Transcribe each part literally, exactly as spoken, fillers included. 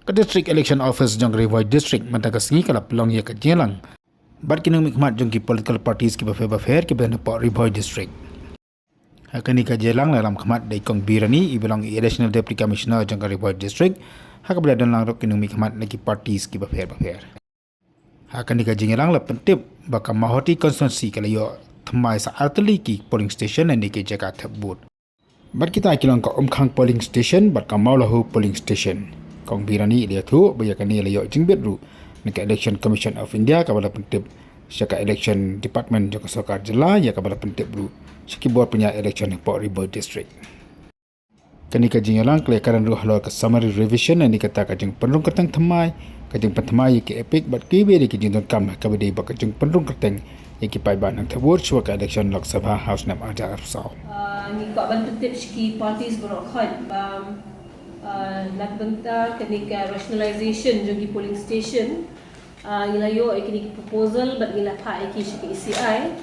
Ka District Election Office jong ka Ri Bhoi District mynta ka sngi ka la pynlong ïa ka jingïalang bad ki nongmihkhmat jong ki political parties kiba pher bapher kiba don hapoh Ri Bhoi District. Ha kane ka jingïalang la lam khmat da i Kong Birani iba long i Additional Deputy Commissioner jong ka Ri Bhoi District, ha kaba la don lang ruh ki nongmihkhmat na ki parties kiba pher bapher. Ha kane ka jingïalang la pyntip ba ka Mawhati constituency ka la ïoh thymmai sa artylli ki polling station ne ki jaka thep vote. Bad kita ki long ka Umkhang polling station bad ka Mawlahu polling station. Kong Birani i la ïathuh ba ïa kane la ïoh jingbit ruh na ka Election Commission of India kaba la pyntip sha ka Election Department jong ka sorkar jylla, ïa kaba la pyntip ruh sha ki bor pynïaid election hapoh Ri Bhoi District. Kane ka jingïalang ka la ïakren ruh halor ka summary revision, ne kata ka jingpynrung kyrteng thymmai, ka jingpynthymmai ïa ki EPIC bad kiwei de ki jingdonkam, kaba dei ba ka jingpynrung kyrteng ïa ki paidbah nongthep vote shuwa ka election Lok Sabha ha u snem ar hajar arphew saw. Ah, ngi kwah ban pyntip sha ki parties baroh khoit ba, ah, na ka bynta kane ka rationalization jong ki polling station, ah, ngi la ïoh ïa kine ki proposal bad ngi la phah ïa ki sha ka E C I.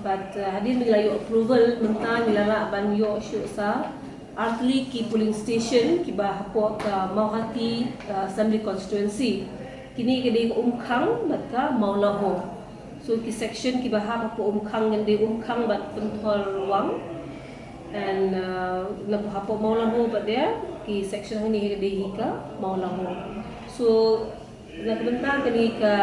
Bad, ah, hadien ba ngi la ïoh approval, mynta ngi la lah ban ïoh shuh sa artylli ki polling station kiba hapoh ka Mawhati, ah, Assembly Constituency. Kine ka dei ka Umkhang bad ka Mawlaho. So ki section kiba hap hapoh Umkhang ngan dei Umkhang bad Pynthorwang. And, uh, na hapoh Mawlaho pat de ki section hangne ka dei hi ka Mawlaho. So na ka bynta kane ka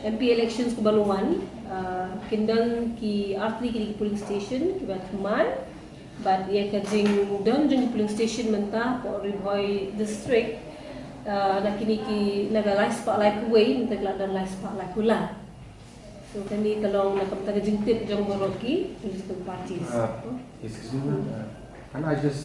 M P elections kaba la wan, uh, kin don ki artylli ki polling station kiba thymmai. Bad ïa ka jingdon jong ki polling station mynta hapoh Ri Bhoi District, uh, na kine ki, na ka lai spah lai phew wei, mynta ka la don lai spah lai phew lai. So kane ka long na ka bynta ka jingtip jong baroh ki political parties. Uh, excuse me, uh, can I just